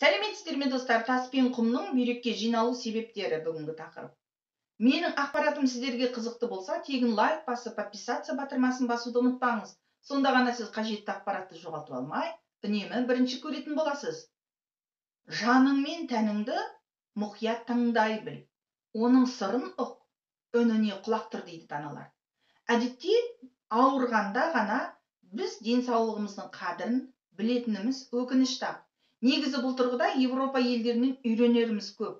Сәлеметсіздер ме, достар? Тас пен құмның бүйрекке жиналу себептері бүгінгі тақырып. Менің ақпаратым сіздерге қызықты болса, тегін лайк басып, подписаться батырмасын басуды ұмытпаңыз. Сонда ғана сіз қажетті ақпаратты жоғалтып алмай, үнемі бірінші көретін боласыз. Жаның мен тәніңді мұқият тыңдай біл. Оның сырын ұқ, үніне құлақ түр дейді даналар. Әдетте ауырғанда ғана біз денсаулығымыздың қадірін білетініміз өкінішті-ақ. Негізі бұл тұрғыда Европа елдерінен үйренеріміз көп.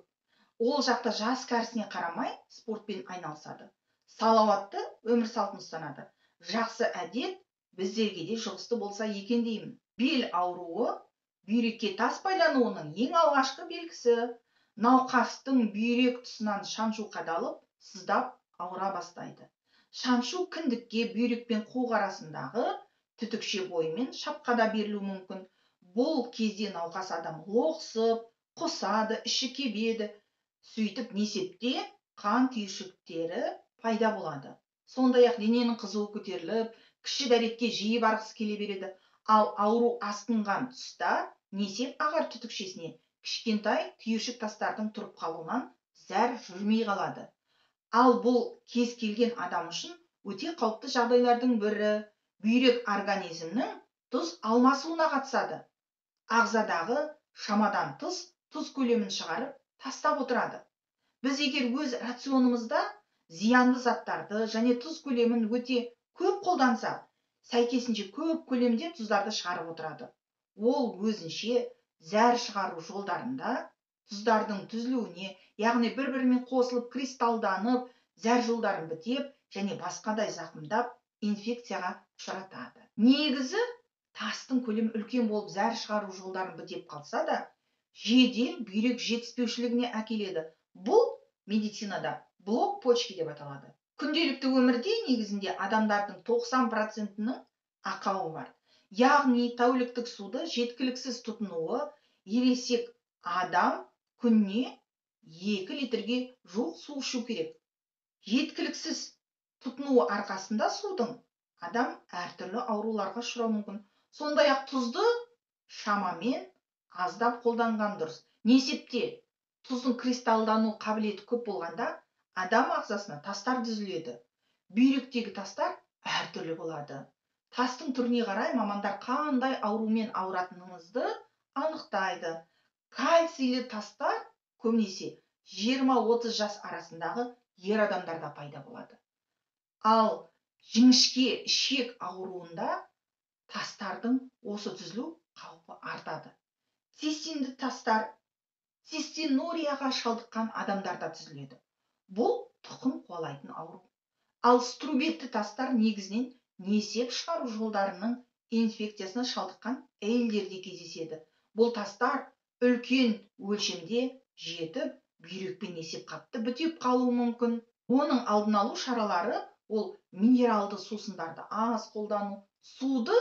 Ол жақта жас кәрісіне қарамай спортпен айналысады. Салауатты өмір салтын ұстанады. Жақсы әдет біздерге де жұғысты болса екен деймін. Бел ауруы бүйрекке тас байлануының ең алғашқы белгісі. Науқастың бүйрек тұсынан шаншу қадалып, сыздап ауыра бастайды. Шаншу кіндікке, бүйрек пен қуық арасындағы түтікше бойымен шапқа да берілуі мүмкін. Бұл кезде науқас адам лоқсып, құсады, іші кебеді. Сөйтіп несепте қан түйіршіктері пайда болады. Сондай-ақ дененің қызуы көтеріліп, кіші дәретке жиі барғысы келе береді. Ал ауру асқынған тұста несеп ағар түтікшесіне кішкентай түйіршік тастардың тұрып қалуынан зәр жүрмей қалады. Ал бұл кез келген адам үшін өте қауіпті жағдайлардың бірі. Бүйрек организмнің тұз алмасуына қатысады. Ағзадағы шамадан тыс тұз көлемін шығарып тастап отырады. Біз егер өз рационымызда зиянды заттарды және тұз көлемін өте көп қолдансақ, сәйкесінше көп көлемде тұздарды шығарып отырады. Ол өзінше зәр шығару жолдарында тұздардың түзілуіне, яғни бір-бірімен қосылып кристалданып, зәр жолдарын бітеп және басқадай зақымдап инфекцияға ұшыратады. Негізі тастың көлемі үлкен болып зәр шығару жолдарын бітеп қалса да, жедел бүйрек жетіспеушілігіне әкеледі. Бұл медицинада блок почки деп аталады. Күнделікті өмірде негізінде адамдардың 90%-інің ақауы бар. Яғни тәуліктік суды жеткіліксіз тұтынуы, ересек адам күніне 2 литрге жуық су ішу керек. Жеткіліксіз тұтынуы арқасында судың адам әртүрлі ауруларға ұшырауы мүмкін. Сондай-ақ тұзды шамамен аздап қолданған дұрыс. Несепте тұздың кристалдану қабілеті көп болғанда адам ағзасына тастар түзіледі. Бүйректегі тастар әртүрлі болады. Тастың түріне қарай мамандар қандай аурумен ауыратыныңызды анықтайды. Кальцийлі тастар көбінесе 20-30 жас арасындағы ер адамдарда пайда болады. Ал жіңішке ішек ауруында тастардың осы түзілу қаупі артады. Цистинді тастар цистинурияға шалдыққан адамдарда түзіледі. Бұл тұқым қуалайтын ауру. Ал струбетті тастар негізінен несеп шығару жолдарының инфекциясына шалдыққан әйелдерде кездеседі. Бұл тастар үлкен өлшемде жетіп, бүйрек пен несеп қапты бітеп қалуы мүмкін. Оның алдын алу шаралары ол минералды сусындарды аз қолдану, суды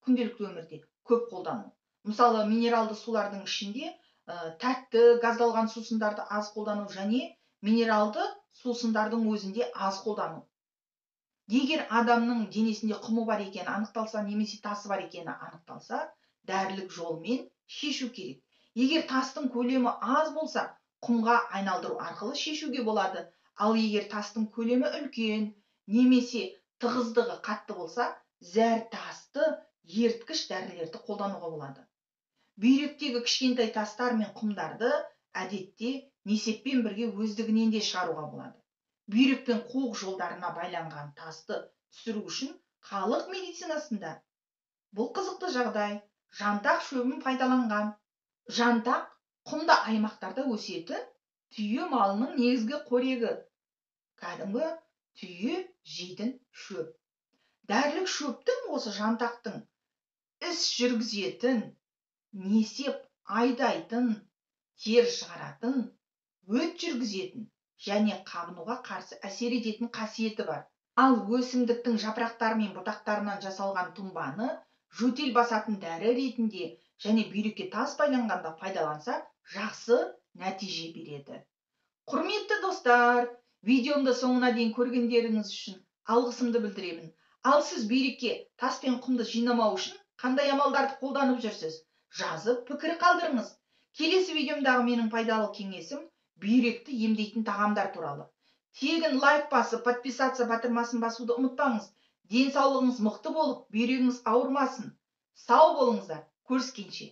күнделікті өмірде көп қолдану. Мысалы, минералды сулардың ішінде тәтті газдалған сусындарды аз қолдану және минералды сусындардың өзінде аз қолдану. Егер адамның денесінде құмы бар екені анықталса, немесе тасы бар екені анықталса, дәрілік жолмен шешу керек. Егер тастың көлемі аз болса, құмға айналдыру арқылы шешуге болады. Ал егер тастың көлемі үлкен, немесе тығыздығы қатты болса, зәр тасты еріткіш дәрілерді қолдануға болады. Бүйректегі кішкентай тастар мен құмдарды әдетте несеппен бірге өздігінен де шығаруға болады. Бүйрек пен қуық жолдарына байланған тасты түсіру үшін халық медицинасында бұл қызықты жағдай жантақ шөбін пайдаланған. Жантақ құмды аймақтарда өсетін түйе малының негізгі қорегі, кәдімгі түйе жейтін шөп. Дәрілік шөптің осы жантақтың іс жүргізетін, несеп айдайтын, тер шығаратын, өт жүргізетін және қабынуға қарсы әсер ететін қасиеті бар. Ал өсімдіктің жапырақтары мен бұтақтарынан жасалған тұнбаны жөтел басатын дәрі ретінде және бүйрекке тас байланғанда пайдаланса, жақсы нәтиже береді. Құрметті достар, видеомды соңына дейін көргендеріңіз үшін алғысымды білдіремін. Ал сіз бүйрекке тас пен құмды жинамау үшін қандай амалдарды қолданып жүрсіз? Жазып пікір қалдырыңыз. Келесі видеомдағы менің пайдалы кеңесім бүйректі емдейтін тағамдар туралы. Тегін лайк басып, подписаться батырмасын басуды ұмытпаңыз. Денсаулығыңыз мықты болып, бүйрегіңіз ауырмасын. Сау болыңыздар. Көріскенше.